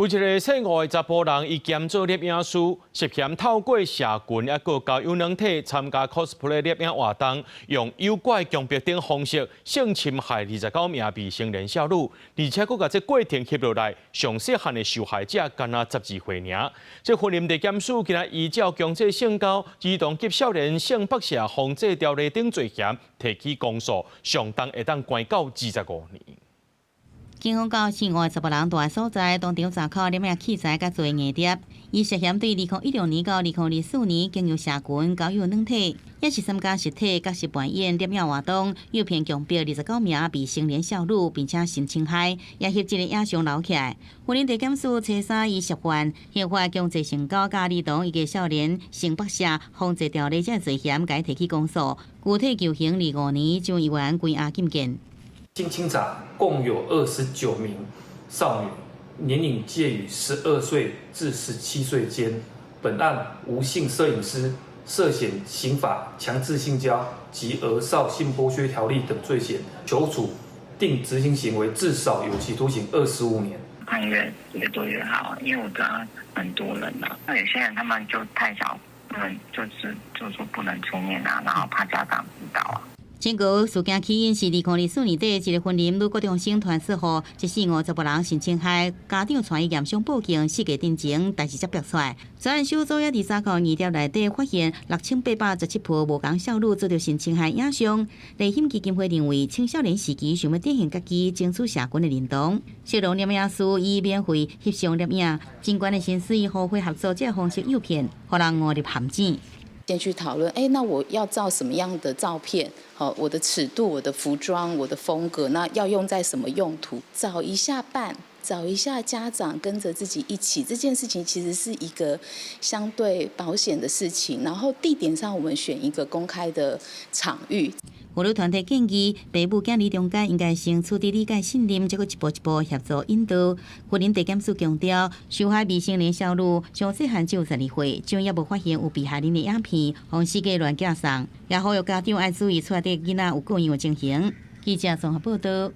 有一个細五的查埔人，伊兼做攝影師，涉嫌透過社群抑閣交友軟體參加 cosplay 攝影活動，用誘拐、強迫等方式性侵害29名未成年少女，而且閣共這過程翕落來，上細漢的受害者干焦12歲爾。這雲林地檢署今仔依照強制性交、兒童及少年性剝削防制條例等罪嫌提起公訴，上重會當關到25年。警方到四五个查埔人蹛的所在，當場查扣攝影器材佮做硬碟。伊涉嫌對2016年到2024年經由社群交友軟體，抑是參加實體角色扮演攝影活動，誘騙強迫29名未成年少女，並且性侵害，也翕這个影像留起來。雲林地檢署初三伊涉犯刑法強制性交佮兒童以及少年性剝削防制條例這罪嫌，共伊提起公訴，具體求刑25年，將依原關押禁見。經清查，共有29名少女，年齡介於12歲至17歲間。本案吳姓攝影師涉嫌刑法強制性交及兒少性剝削條例等罪嫌，求處定執行刑為至少有期徒刑25年。判越越多越好，因為我知道很多人啊，那有些人他們就太小，他們就是就說不能出面啊，然後怕家長知道啊。這個事件起因是2024年底，一个雲林女高中生傳說予一四五查埔人性侵害，家長帶伊驗傷報警，四月頂前代誌才爆出來。專案小組也佇查扣硬碟內底發現6817部無仝少女遭著性侵害影像。勵馨基金會認為，青少年時期想欲展現家己、爭取社群的認同，小龍攝影師以免費翕相攝影，真懸的薪水互惠合作這个方式誘騙，予人誤入陷阱。先去討論，哎，那我要照什麼樣的照片？好，我的尺度、我的服裝、我的風格，那要用在什麼用途？找一下伴，找一下家長，跟着自己一起，這件事情其實是一個相對保險的事情。然後地點上，我們選一個公開的場域。婦女團體建議，爸母囝兒中間應該先取得理解信任，才閣一步一步協助引導。雲林地檢署強調，受害未成年少女上細漢只有12歲，將猶無發現有被害人的影片，予四界亂寄送，也呼籲家長愛注意厝內底囡仔有過樣的情形。記者綜合報道。